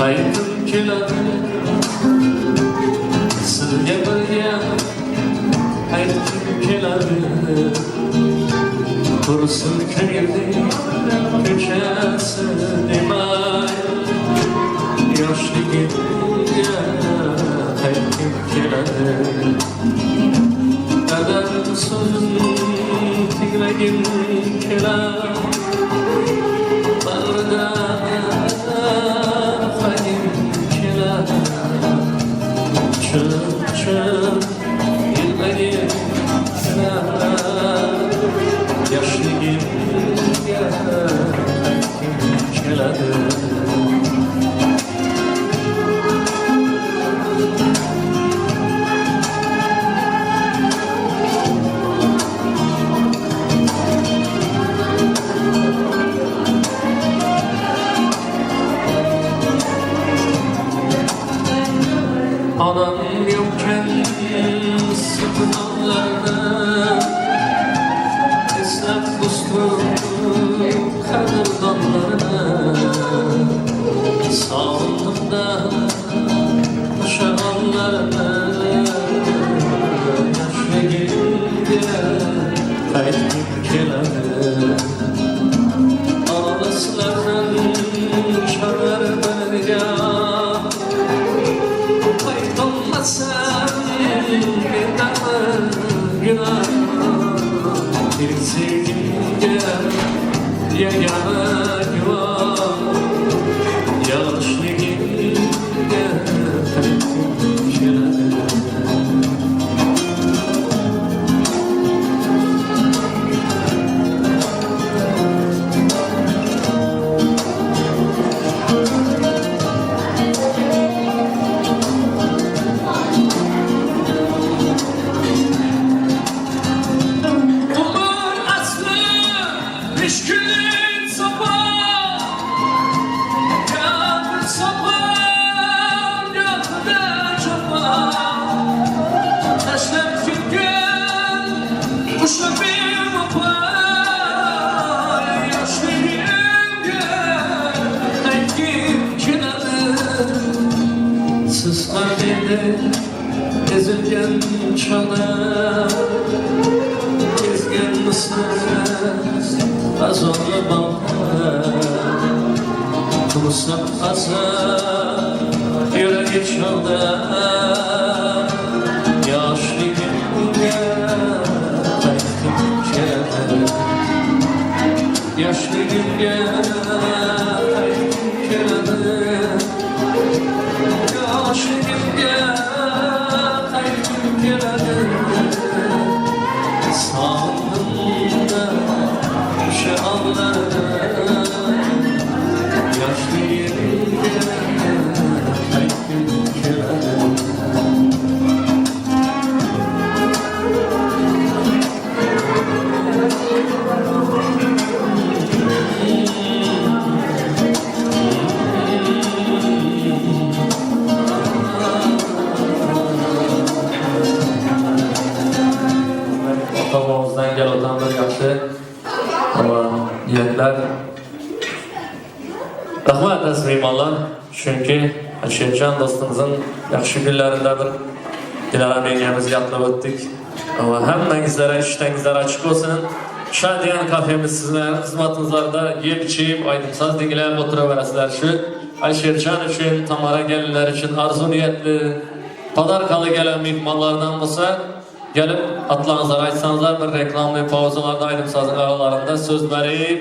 Qaytgim keladi Sizga bir gap aytgim keladi Tursin ko'ngilning ko'chasi demay Yoshligimga qaytgim keladi Dadam so'zin tinglagim kelar Bag'rida uxlagim kelar Chim chim yig'lagim kelar Yoshligimga qaytgim keladi Anam yokken sıkılanlarını Esnaf dostum kadırdanlarını Sağındım da o'sha onlarni Yoshligimga qaytgim keladi Olislardan cholar bir Qaytolmasam mendanmi gunoh Tirik sevgimga yagona guvoh Yoshligimga qaytgim keladi Umur asli müşkülün sopa Gapir sopar gapida chopa Tashlab ketgan o'sha bevafo Yoshligimga qaytgim keladi Siz ham endi ezilgan chog'da Kezganmisiz xazonli bog'da Tursam qasam yuragi chog'da Yoshligimga qaytgim keladi Yoshligimga qaytgim keladi Yoshligimga qaytgim keladi Sog'indim da o'sha onlarni Yoshligimga qaytgim keladi Ota-bobomizdan kelayotgan bir yaxshi va niyatlar. Rahmat aziz mehmonlar. Chunki Alisherjon do'stimizning yaxshi kunlarida bir Dilara yengamizni yodlab o'tdik. Va hammangizlarga ishtangizlar ochiq bo'lsin. Shadiyan kafemiz sizlarning xizmatingizlarda yeb ichib, aydym-saz dinglab o'tiraverasizlar. Shu Alisherjon uchun, Tamara gelinlar uchun arzu niyatli, подарка ly gelen mehmonlardan bo'lsa, gelip atlarınızlar aytsanızlar bir reklamlı pauzalarda aydym-sazın aralarında söz berip,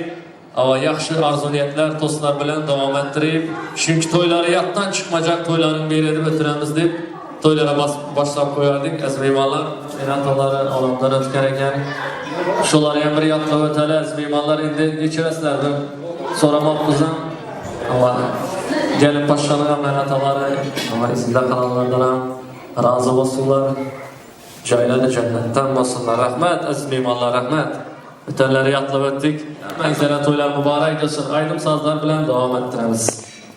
ama yaxshi arzu niyatlar to'stlar bilan davom ettirib, chunki to'ylari yoddan chiqmajaq to'ylarning biri deb o'tiramiz deb to'ylara boshlab qo'yardik. Aziz mehmonlar, ena-otalari olamdan o'tgan ekan. Shularni ham bir yodlab o'tali aziz mehmonlar. Endi kechirasizlar, bir so'ramoqmiz ham. Ama gelin paşanın ham ena-otalari, ama izda qalanlardan ham rozi bo'lsinlar. Joylari jannatdan bo'lsinlar. Rahmat aziz mehmonlar, rahmat. O'tanları yodlab o'tdik. Hammangizlarga to'ylar muborak bo'lsin. Ayrim sozlar bilan davom ettiramiz.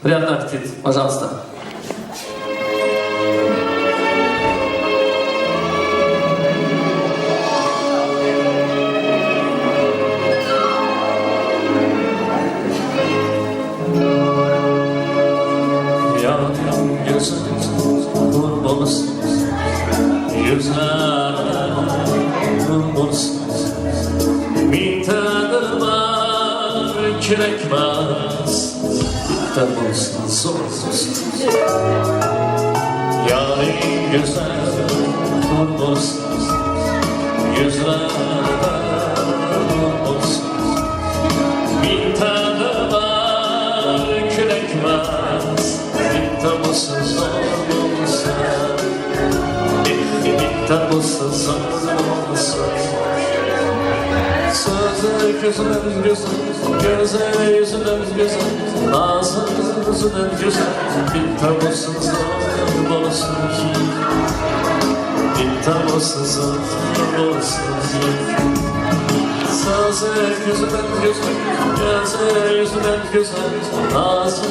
Приятного аппетита, пожалуйста. Bitta dilbar kerakmas, Bitta bo'lsa zo'r bo'lsin. Yoring go'zal hur bo'lsin, Yuzlarida nur bo'lsin. Bitta dilbar kerakmas, Bitta bo'lsa zo'r bo'lsin. Eh, bitta bo'lsa zo'r bo'lsin. So'zi ko'zidan go'zal, ko'zi yuzidan go'zal, Nozi o'zidan go'zal, bitta bo'lsa zo'r bo'lsin. Bitta bo'lsa zo'r bo'lsin. So'zi ko'zidan go'zal, ko'zi yuzidan go'zal, Nozi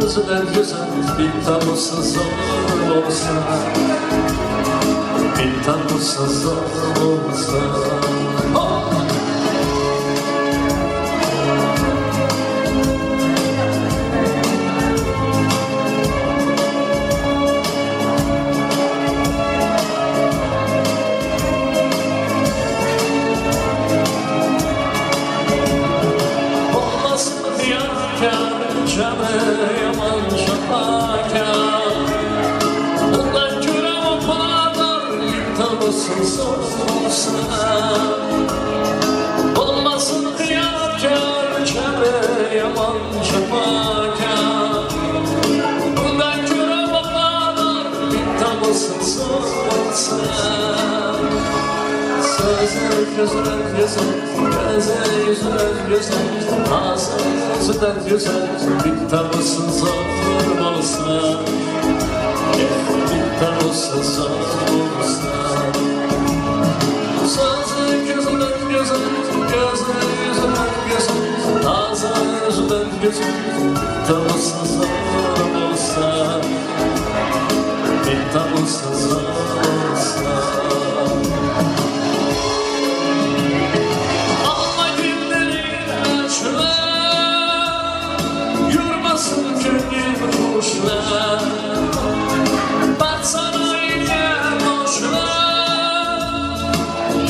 o'zidan go'zal, bitta bo'lsa zo'r bo'lsin. Bitta bo'lsa zo'r bo'lsin. Oh! Olmasın riyakar, canı yaman şapakar. Bundan köre vefadar, bitta bo'lsin zo'r bo'lsin. Olmasın riyakar, canı yaman şapakar. Bundan köre vefadar, bitta bo'lsin zo'r bo'lsin. So'zi ko'zidan go'zal, ko'zi yuzidan go'zal, Nozi o'zidan go'zal, bitta bo'lsin zo'r bo'lsin. Eh, bitta bo'lsa zo'r bo'lsin. So'zi ko'zidan go'zal, ko'zi yuzidan go'zal, Nozi o'zidan go'zal, bitta bo'lsa zo'r bo'lsin. Bitta bo'lsa zo'r bo'lsin. Alma gülleri açılar, Yurmasın köngül kuşlar. Baksana yine boşlar,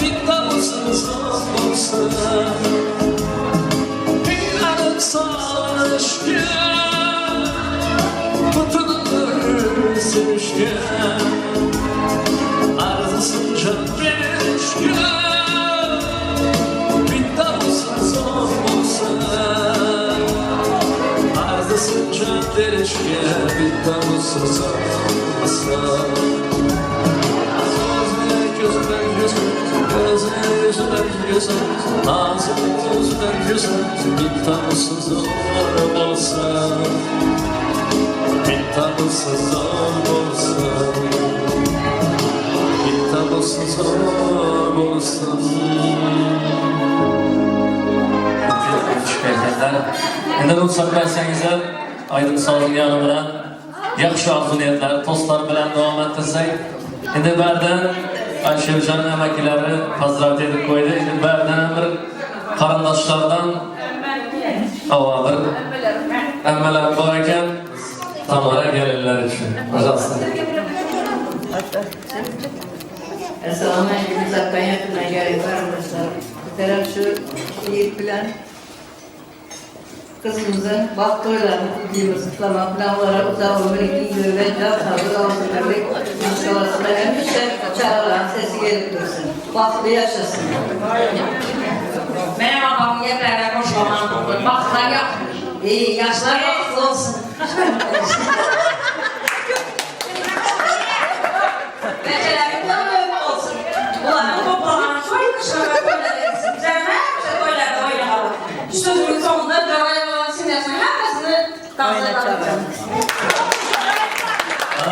Bitta bo'lsin zo'r bo'lsin. Inanıp sarışken, Butun ömür sevişken, Arzusun can berishgan, Bitta bo'lsin zo'r bo'lsin. Arzusun can berishgan, Bitta bo'lsin zo'r bo'lsin. So'zi ko'zidan go'zal, ko'zi yuzidan go'zal, Nozi o'zidan go'zal, Bitta bo'lsin zo'r bo'lsin. Bitta bo'lsa zo'r bo'lsin. Bitta bo'lsa zo'r bo'lsin. Tushganlar. Endi ruxsat bersangizlar, aydın sozning yoni bilan yaxshi orzu niyatlar, to'stlar bilan davom ettirsak. Endi bardan Alisherjon amakilari поздравить etib qo'ydi. Endi bardan bir qarindoshlardan ava bir ammalar bor ekan. Tamara gelinlar uchun. Пожалуйста. Assalomu alaykum, uzakdan yakından gelen arkadaşlar. Bir taraf şu şiir plan kızımızın baht toylarını kutluyoruz, kutlama planlara uzak ömür, iki ve can sağlığı olsun vermek. İnşallah hemşe çağrılan sesi gelip dursun. Bahtlı yaşasın. Benim babam yerlere koşamam. Bahtlar yok. İyi yaşlar bahtlı olsun. Becelerim de ömür olsun. Ulan bu toprağın çok kışına koylar etsin. Sen hemşe koylarda oynayalım. Şu sözümün sonunda Dövale olan simyasının hepsini dansa.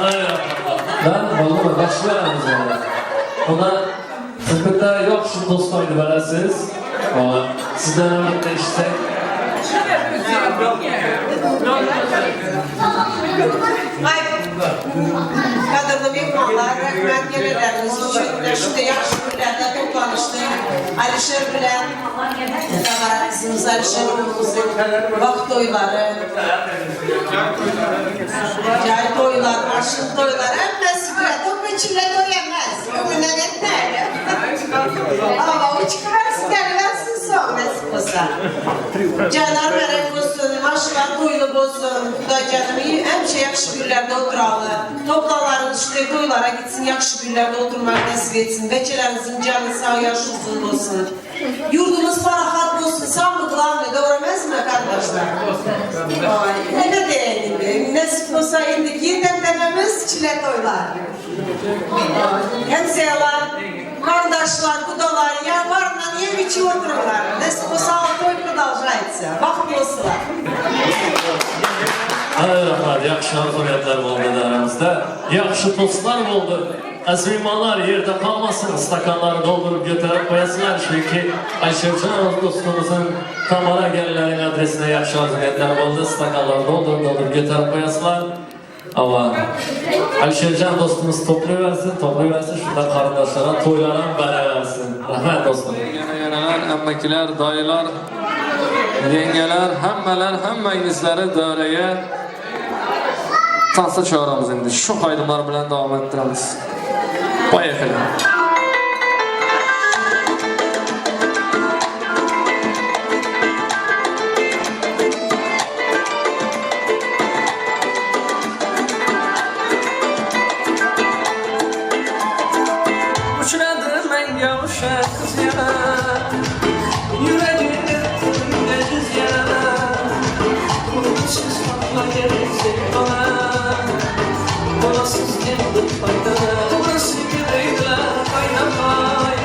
Ay, Ben vallahi başlayalım o. Buna siz bitta yaxshi do'st bilasiz. Va sizdan ham bitta eshitsak. Ay, qadrli mehmonlar, rahmat kelganlaringiz uchun. Shunday yaxshi kunlarda to'planishdik. Alisher bilan Tamara qizimiz, Alisher o'g'limizning vaqt to'ylari, joy to'ylar, ashul to'ylar, hammasi bilan to'ppa chilla to'y emas. Ko'ngildan etmaydi. Ama o chiqarsin, kelaversin so'ng nasib. bolsa. Canlar bərək bolsun, maşlar toylu bolsun. Hudacanım həmişə yaxşı günlərdə oturalı. Toplanların işte toylara gitsin, yaxşı günlərdə oturmaq nəsib etsin. Bəçələrinizin canı sağ, yaşı uzun bolsun. Yurdumuz parahat bolsun. Samı glavne, doğru mi kardeşler? Ay, ne diyelim, nasip olsa indiki demlememiz çile toylar. Hemşehriler, kardeşler, kudalar, ya var mı niye biçim otururlar? Nasip olsa toy продолжается. Baxtlı olsunlar. Ay rahmat, yaxshi arzu-niyatlar bo'ldi aramizda. Yaxshi to'stlar bo'ldi. Aziz mehmonlar yerda qolmasin, stakanlarni doldirib ko'tarib qo'yasizlar, chunki Alisherjon do'stimizning Tamara gelinlerining adresine yaxshi arzu-niyatlar bo'ldi. Stakanlarni doldirib doldirib ko'tarib qo'yasizlar. Ama Alisherjon do'stimiz to'playversin, to'playversin, shunda qarindoshlar ham to'ylar ham beraversin. Rahmat do'stim. Yanalar, amakilar, dayılar, yengeler, hammalar, hammangizları daireye tansa çağıramız indi. Şu aydınlar bilan davam ettiramiz. Поехали. Uçradı menga o'sha qiz yana Yuragim eritdi yana Umidsiz sevdona Bolasiz endi foydana To'g'risiga deydilar qaynamay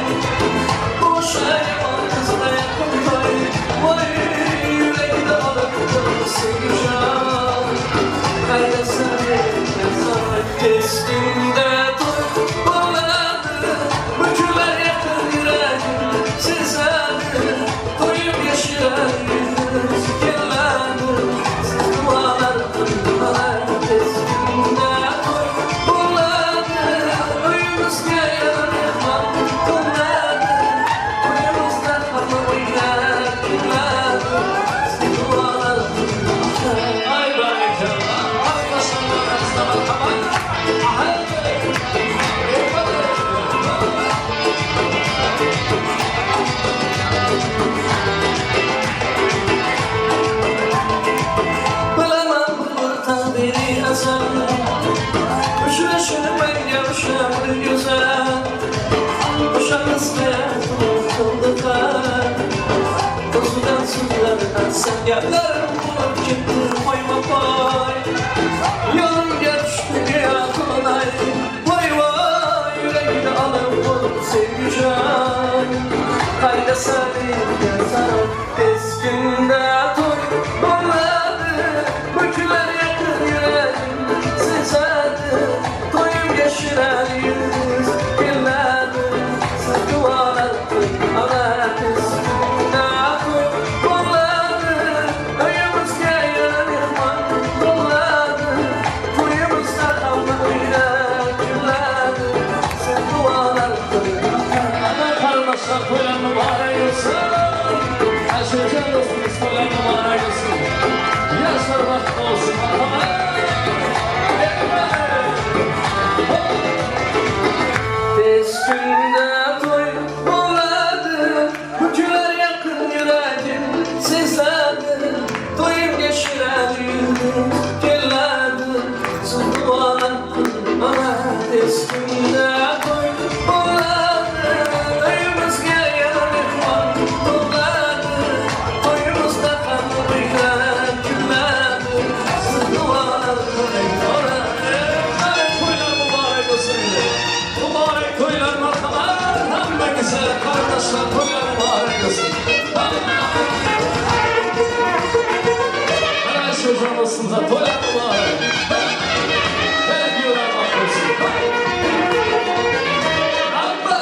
O'sha yomon qizga qo'ymay Voy yuragini olib sevgijon Qaydasan tez kunda to'y bo'ladi Bu kunlar yaqin yuragim sezadi To'yib yashirar yuz keladi Siz duolar qilmalar tez kunda to'y bo'ladi Uyimizga yana mehmon to'ladi Uyimizda hamma o'ynab kuladi Siz duolar Ay barakallah. Qarindoshlar marhamat. Bilaman bular taqdiri azal Uchrashib menga o'sha bir go'zal O'sha qizga qildi qalb O'zidan so'zlar aytsam gaplarim qurib ketdi qo'yma qo'y Yonimga tushdi aqlay Voy voy yuragini olib qo'yib sevgijon Qaydasan sarib tez kunda to'y bo'ladi Bu kunlar yaqin yuragim sezadi To'yimga shirar yuz keladi Siz duolar ana tez kunda to'y bo'ladi Uyimizga yana mehmon to'ladi To'yimizda hamma o'ynab kuladi Siz duolar Ana qarindoshlar to'ylar muborak bo'lsin. Alisherjon do'stimiz to'ylar muborak bo'lsin. Yoshlar baxtli bo'lsin. Marhamat. Tez kunda to'y bo'ladi Bu kunlar yaqin yuragim sezadi To'yimga shirar yuz keladi Siz duolar ana tez kunda to'y bo'ladi Uyimizga yana mehmon to'ladi To'yimizda hamma o'ynab kuladi Siz duolar Ana to'ylar muborak bo'lsin. Mübarek to'ylar marhamat. Hammangizga qarindoshlar to'ylar muborak bo'lsin. Ana Alisherjon do'stimizga to'ylar muborak. Hep kuyovlar baxtli bo'lsin. Hamma.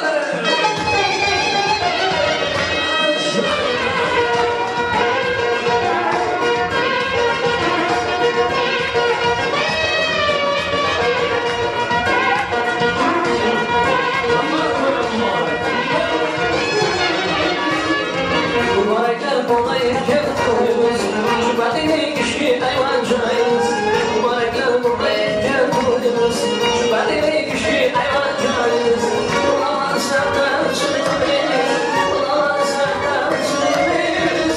Mübarekler buradayken toyumuz Şu kişi hayvan cayız Mübarekler buradayken toyumuz Şu kişi hayvan cayız Ulan senden çıkmış Ulan senden çıkmış.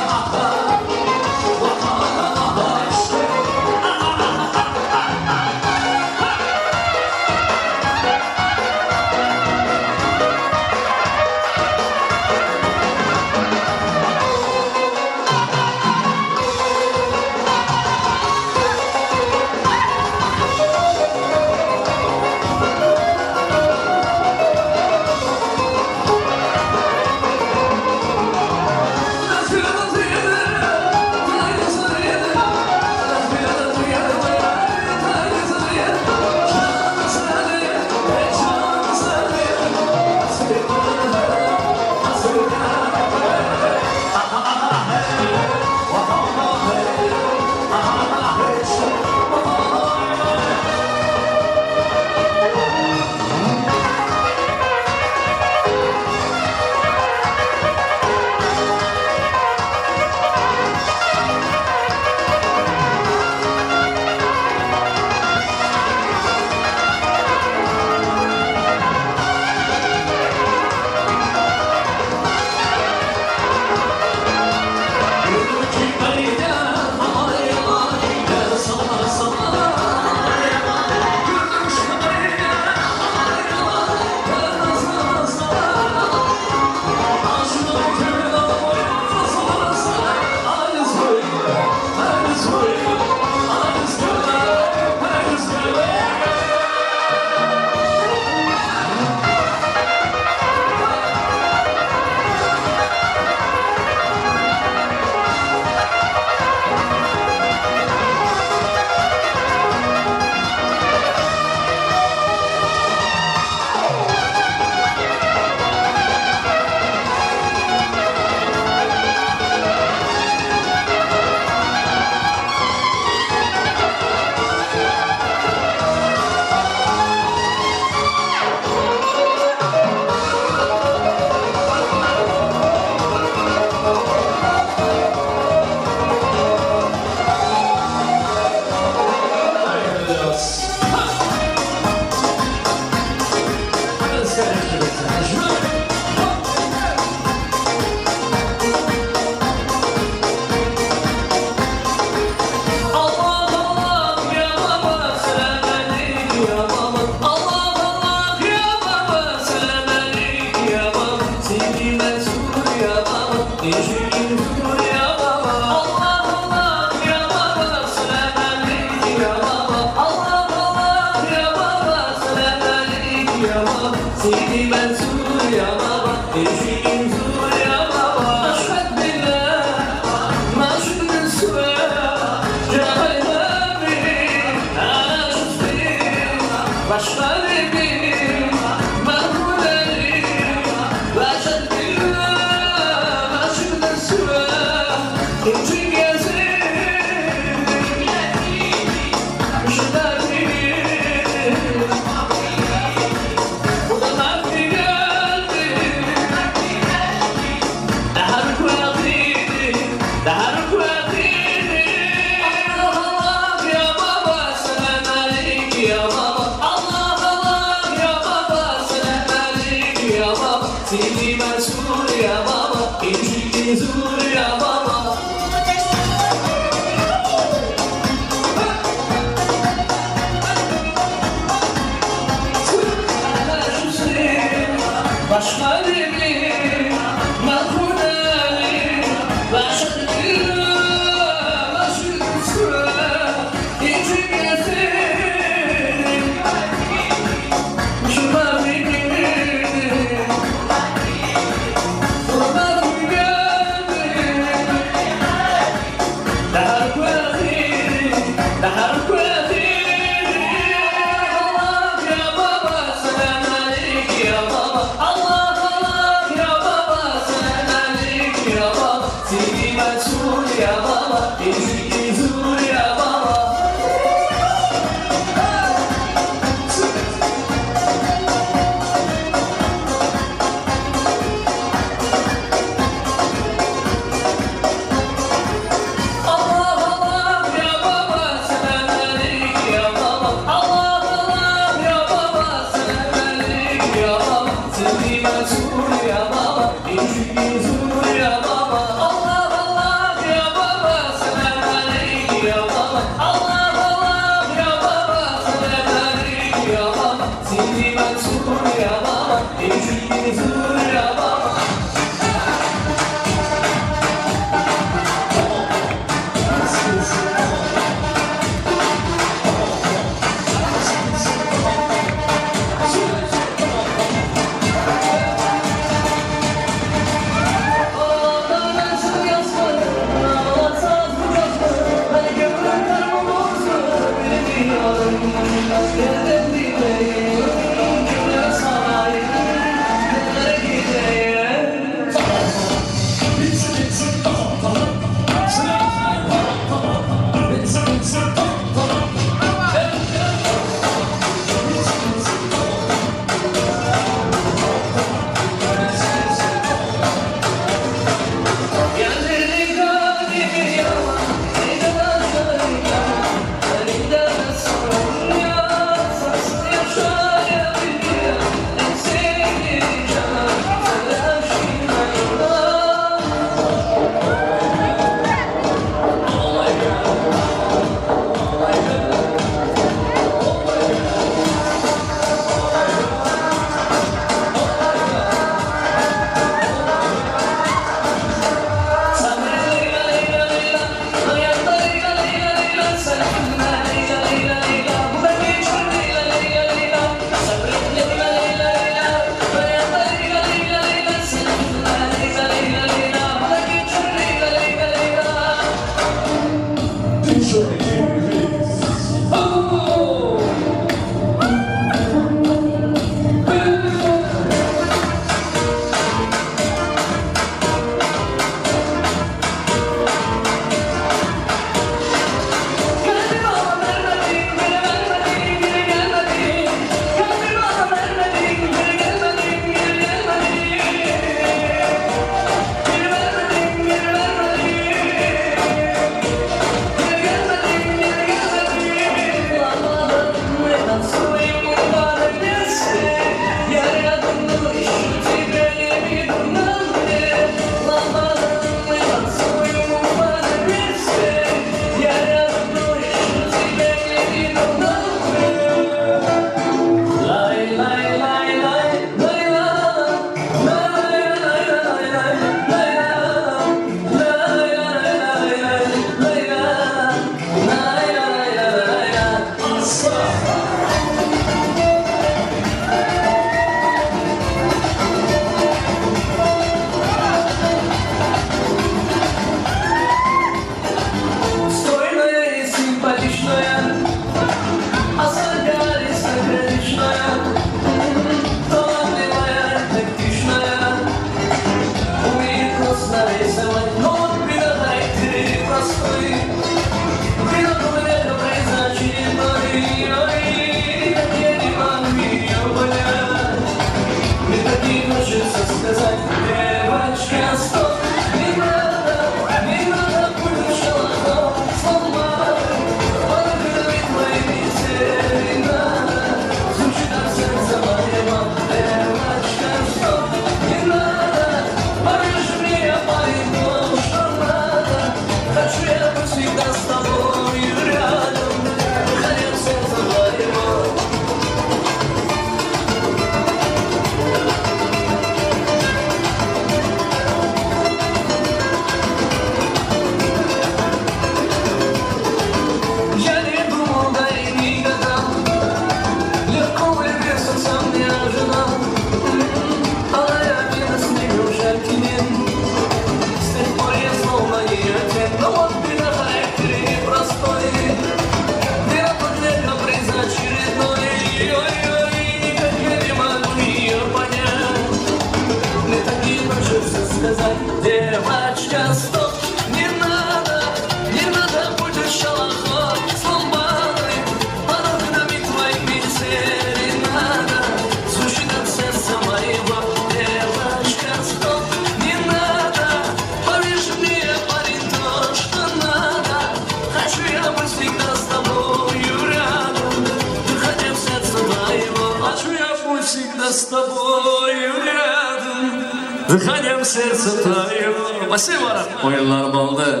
с тобою рядом, Дыханием сердце твое. Спасибо. Oyunlar boldy.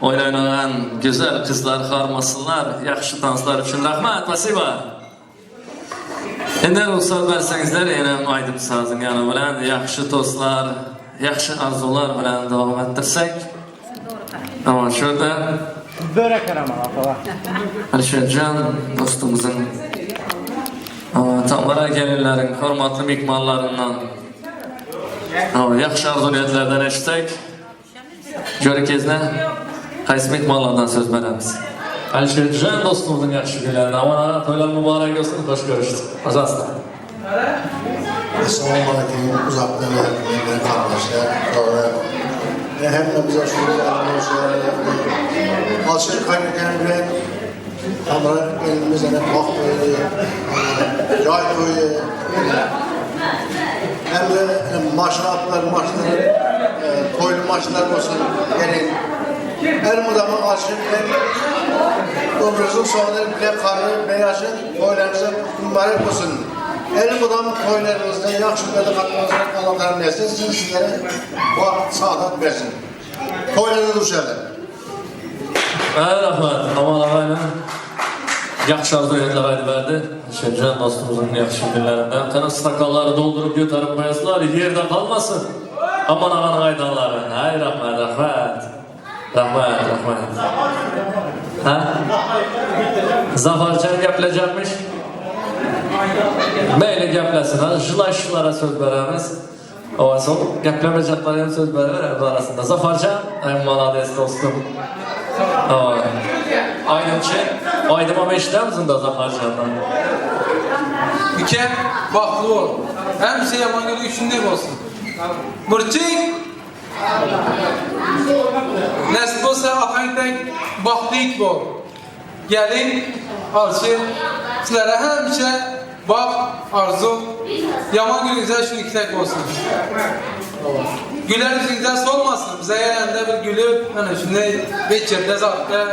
Oynaýan güzel gyzlar harmasynlar. Ýagşy tanslar üçin rahmat. Спасибо. Endi ruhsat berseňizler ýene aýdym sazyň ýany bilen ýagşy tostlar, ýagşy arzuwlar bilen dowam etdirsek. Ama şurada Börek araman atalar. Alişerjan dostumyzyň Tamara gelinleriň hormatly myhmanlaryndan ýagşy arzuw-niýetlerden eşitsek. Görkezne haýsy myhmanlardan söz beremiz? Alişerjan dostumyzyň ýagşy günlerinde. Aman aga toýlar mübarek bolsun, hoş görüşdik. Пожалуйста. Esselamu Aleyküm uzaktan ve yakından kardeşler, ağalar. Ve hepimize şükür Allah'a Alışır kaynaklarına bilen Tanrı elimize ne bak koydu, cay koydu. Hem de maşınatlar, maşınlar, e, toylu maşınlar olsun gelin. Her mudamı alışır ben ömrünüzün sonunda bile karı, beyazın toylarınıza mübarek olsun. El mudam toylarınızda yaxşı günlerde katmanızda Allah tanrı versin. Sizlere bu saadet versin. Toylarınızı düşerler. Rahmat. Aman ağayla yaxşı arzu niyetler aýdyberdi. Alişerjan dostumyzyň ýagşy günlerinden. Qani stakanlary dolduryp göterip goýasynlar, ýerde galmasyn. Aman aganyň aýdanlary. Aý rahmat, rahmat. Rahmat, rahmat. Ha? Zafarjan geplejekmiş. Meýli geplesin. Ha? Jylaşlara söz beremiz. O soň geplemejekler hem söz berer arasynda. Zafarjan, aý malades dostum. Aýdymçy, aýdymam eşidemizinde Zafarjandan. Ülke bahtlı ol. Hem şey yaman günü üçünde olsun. Mırçık! Nasip olsa ahankten bahtlı it bol. Gelin, alçı, sizlere hemşe baht, arzu, yaman gününüze şu iki olsun. Güler yüzünüzden solmasın. Bize gelende bir gülüp, hani şimdi beçirde zaten.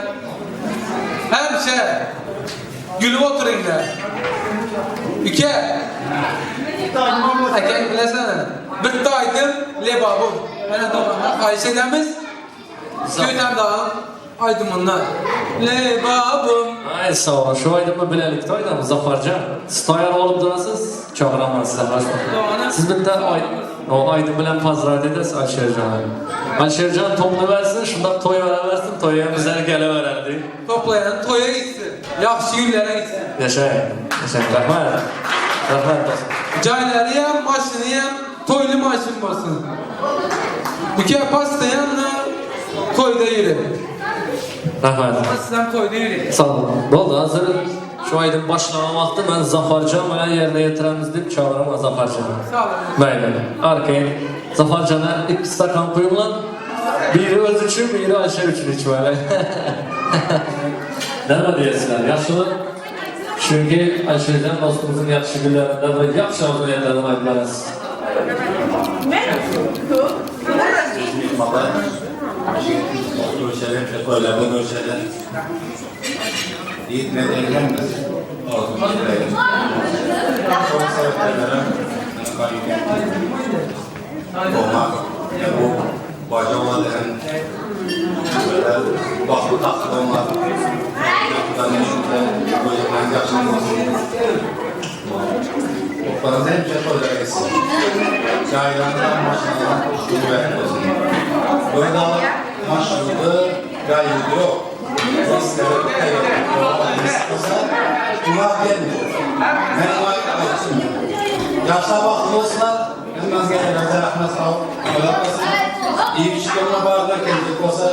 Hemşe gülüp oturun da. Üke. Eken bilesene. Bitti aydın lebabım. Ana doğanlar Ayşe demiz. Köyden dağın aydınından. Lebabım. Aý sag bol. Şu aýdymy bilelikde aýdamyz Zafarjan. Siz taýýar bolup durasız, çagyraman size. Siz bitta aý o aýdym bilen pozdravить edesiz Alişerjany. Alişerjan toplaversin, şundan toý bereversin, toýa bizler gelevererdi. Toplayan toya gitsin. Yaxşı günlere gitsin. Yaşayın. Yaşayın. Rahmat. Rahmat dostum. Cayları yem, maşını yem, toylu maşın olsun. Üke pasta yem, toyda yürü. Rahmat. Sizden toyda yürü. Sag bol. Boldy hazır şu aýdym başlama wagty men Zafarjan bilen ýerine ýetiremiz diýip çagyraman Zafarjany. Sağ olun. Meýli. Arkaýyn Zafarjana iki stakan guýulan. Biri öz üçin, biri Ayşe üçin içmeli. Näme diýesiler? Ýagşylyk. Çünki Ayşejan dostumyzyň ýagşy günlerinde we ýagşy arzuw-niýetlerden aýdyp beresiz. Görüşelim, toylarda görüşelim. Yiğitmedi evlenmesin. Olsun, gitmeyelim. Çok sebeplerden Olmak, bu bacı olan böyle baklı taklı olmak, Toplarınızı hep şey toylara gitsin. Yaylanlar maşallah, mübarek olsun. Böyle maşallah, yayıldı yok. Buna gelmiyor. Ben ona ayıpsın. Yaşlar baktı olsunlar, hemen gelmezler, rahmet sağ ol. olsun. İyi bir şey ona bağırlar, gelecek olsa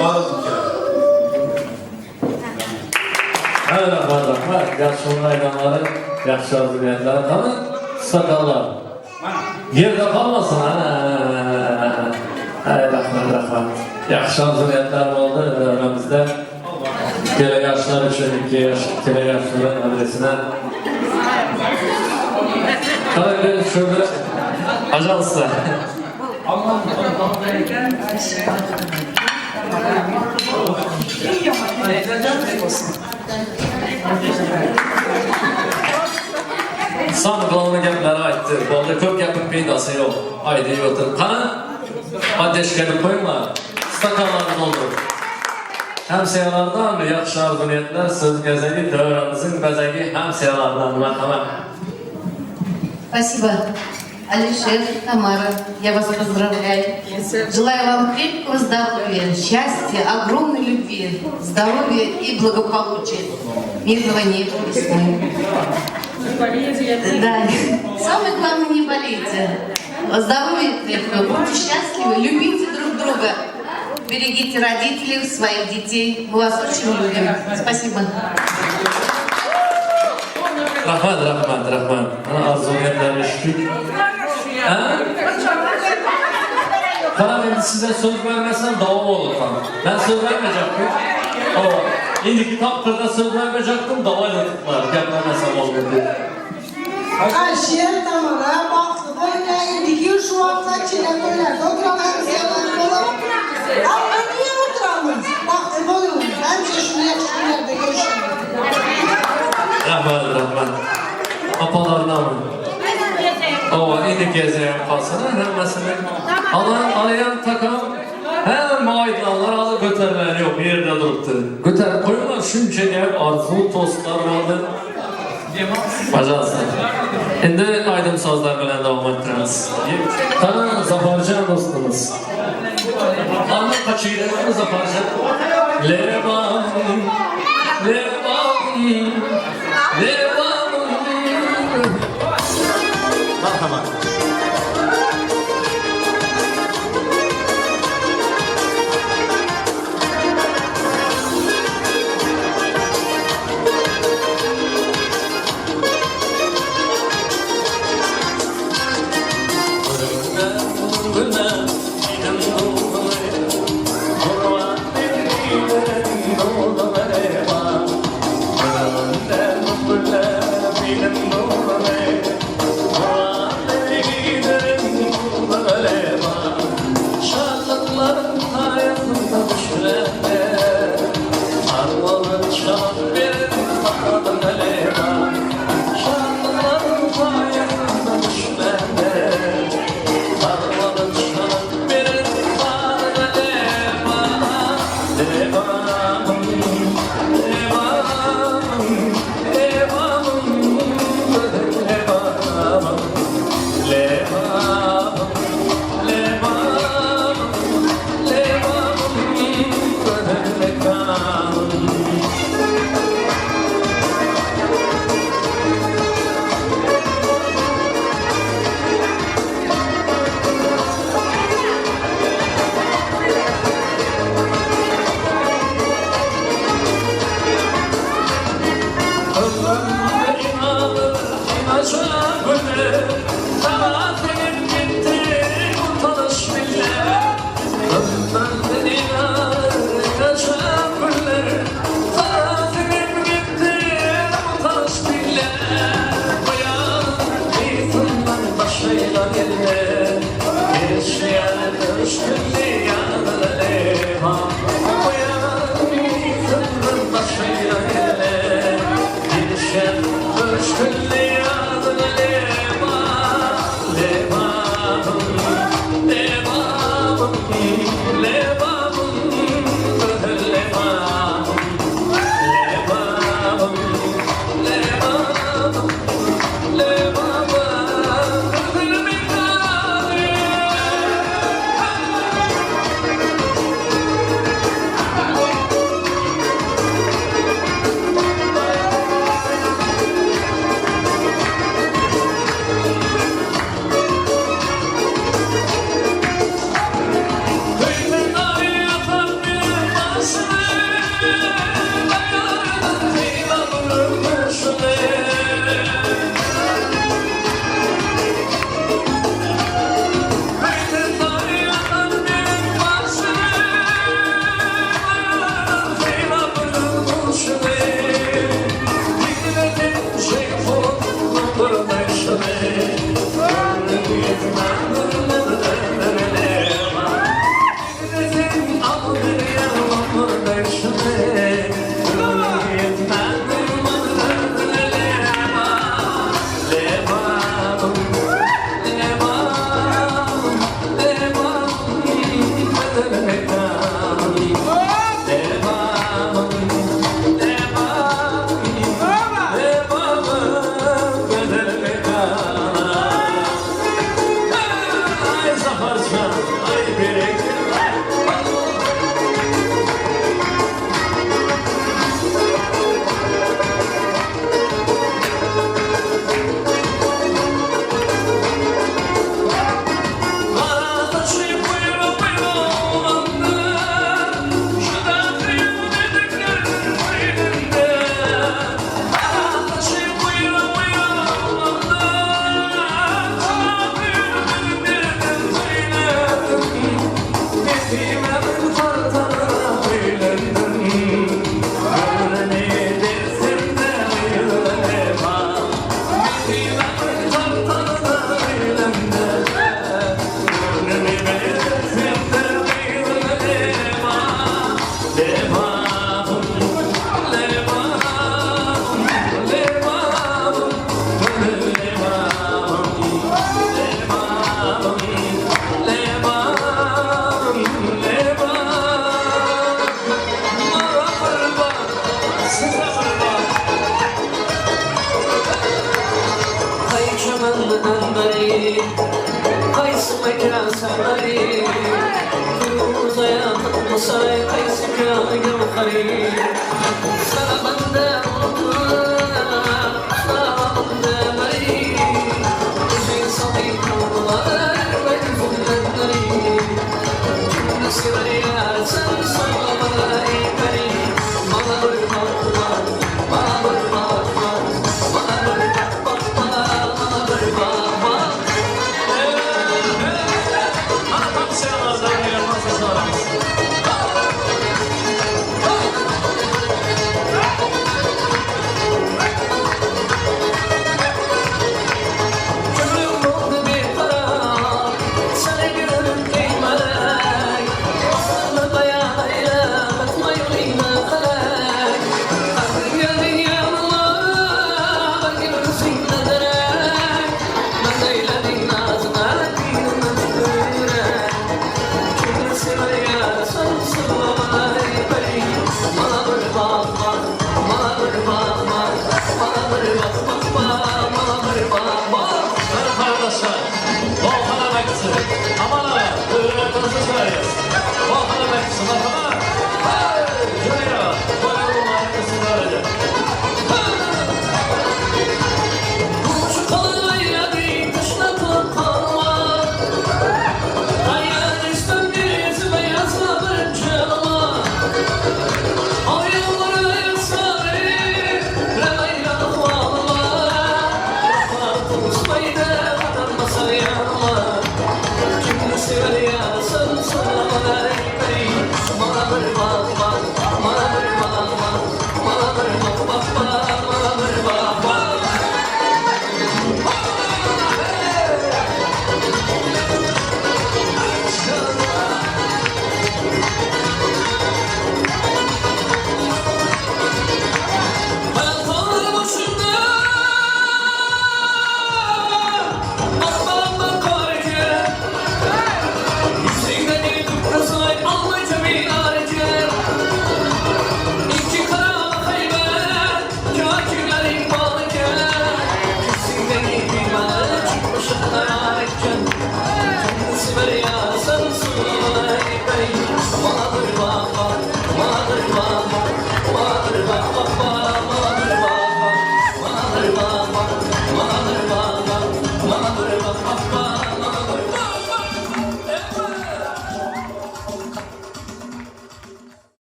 bağırız bir kere. Hə, rahmat, rahmat. Ýagşy aýdanlary, ýagşy arzuw-niýetleri. Qani stakanlar. Ýerde galmasyn. Ha. Ay rahmat, rahmat. Ýagşy arzuw-niýetler boldy aramyzda. Gele ýaşlar üçin iki ýaş, gele ýaşlaryň adresine. Qani bir şurada ajansa. Samy glawny gepleri aýtdy. Boldy köp gepiň peýdasy ýok. Aýdyp otur. Hany? Poddeşka edip goýuňlar. Stakanlary dolduryp. Hemseýalardan ýagşy arzuw-niýetler söz gezegi töweregimiziň bezegi hemseýalardan merhamet. Спасибо. Алишер, Тамара, я вас поздравляю. Желаю вам крепкого здоровья, счастья, огромной любви, здоровья и благополучия. Мирного неба весной. Да. Самое главное, не болейте. Здоровья крепкого, будьте счастливы, любите друг друга. Берегите родителей, своих детей. Мы вас очень любим. Спасибо. Rahmat, rahmat, rahmat. Mana arzuw-niýetlerini eşitdik. Hä? Tamam indi size söz vermesem dawa bolar tamam. Men söz vermejekdim. Hawa. Indiki tapgyrda söz vermejekdim, dawa edipler. Geplemesem bolmaz diýip. Ayşe, Tamara, bagtly boýuna indiki ýyl şu wagtda çene toýlarda oturan hemsiýalar bolup, Amma niýe oturamyz? Bagtly boluň, hemişe şuny ýagşy günlerde görüşeliň. Rahmat, rahmat. Apalarynamy? Hawa, indiki gezegem kalsyn hemmesini. Alan, alýan takam hemme aýdylanlar aly götermeli ýok, ýerde durupdyr. Göterip goýuňlar, şunça gep, arzuw, tostlar boldy. Pažalsta. Indi aýdym-sazlar bilen dowam etdiremiz. Hany Zafarjan dostumyz. Anna kaçyraýmy Zafarjan? Lebabym, lebabym, lebabym. Merhamet.